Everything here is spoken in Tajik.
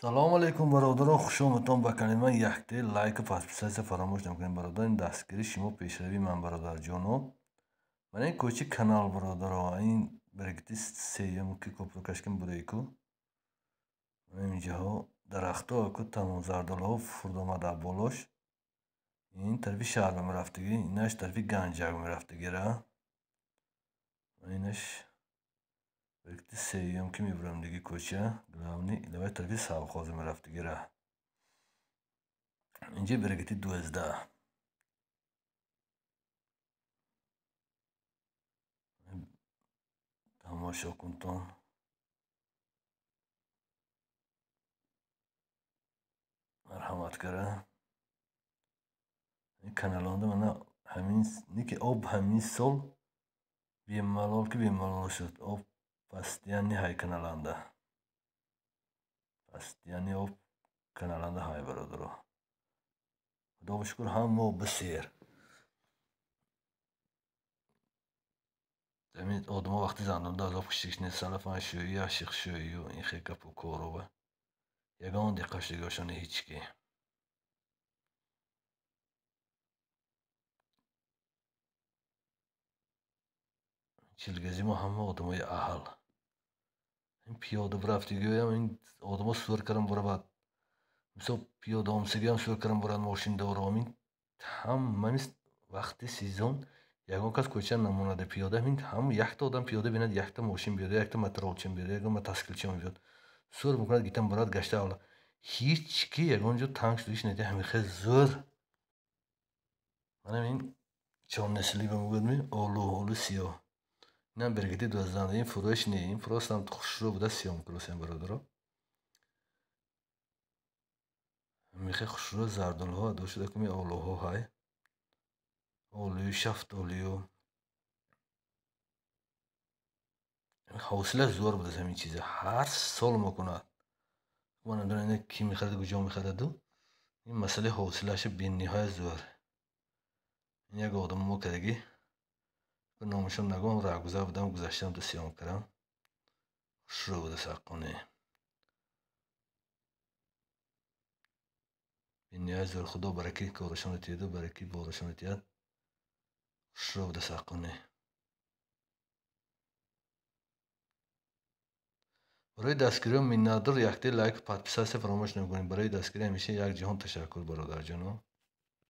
Салом алейкум бародарон, хуш омадтон ба канали ман. Якте лайк ва подписаться фаромӯш накунед бародар. Ин дастгири шумо пешравии ман бародарҷоно. Ман ин кӯчи канал бародаро, ин бригди сеюм ки копрукашкин бурейку. Инҷаҳо дарахтҳо ку тамом зардолҳо фурдомада болош. Ин тарафи шаҳр мерафтагӣ, инаш тарафи Ганҷак мерафтагира. Инаш бригди сеюм ки мебурам диги кӯча, главный илавай тарафи совхоз мерафтагира. Инҷа бригди 12. Тамошо кунтон. Марҳамат кара. Ин каналонда мана ҳамин ники об ҳамин сол бемалол ки бемалол шуд. Об постоянно ҳай каналанда. Постоянно об каналанда ҳай бародаро. Худо шукр ҳама об бисер. Ҳамин одамо вақти зандонда азоб кашидагиш салафан шӯю, ашиқ шӯю, ин хел гапу корова. Ягон диққат шудагиошон ҳеҷ ки. Чилгази мо ҳама одамои аҳл. Ин пиёда бурафтигиам ин одамо сур карам буравад. Мисол пиёда омсагиам сур карам бурад мошиндором. Ин ҳамамис вақти сезон ягон кас кӯча намонада пиёда. Ҳамин ҳама якта одам пиёда бинад, якта мошин биёд, якта моторолчин биёд, ягон мотоциклчиам биёд. Сур мекунад, гитам бурад гашта авла. Ҳеҷ ки ягон ҷо танг шудагиш нест. Ҳамин хел зӯр. Манам ин чорнаслиба мегӯяд, олу, олу сиёҳ. Инам бригади 12. Ин фурӯш не, ин просто ҳам хушрӯ буда сиёҳ мекунад бародаро. Ҳамин хел хушрӯ зардолҳо адо шуда ки олуҳо ҳай. Олую, шафтолую. Ҳосила зӯр будааст ҳамин чиза. Ҳар сол мекунад. Ман намедонам ина ки мехарад, куҷо мехараду. Ин масъалаи ҳосилаша бениҳоят зӯр. Ин як одам мо кардагӣ. Номашон нагӯям, раҳгузар будам, гузаштам то сиём кардам. Хушрӯ будааст ҳаққони. Бениҳоят зӯр. Худо бараки корашонро тиҳаду бараки борашонро тиҳад. Хушрӯ будааст ҳаққони. Барои дастгириҳо миннатдор, якте лайк, подписаться фаромӯш накунед. Барои дастгирӣ ҳамеша як ҷаҳон ташаккур бародарҷоно.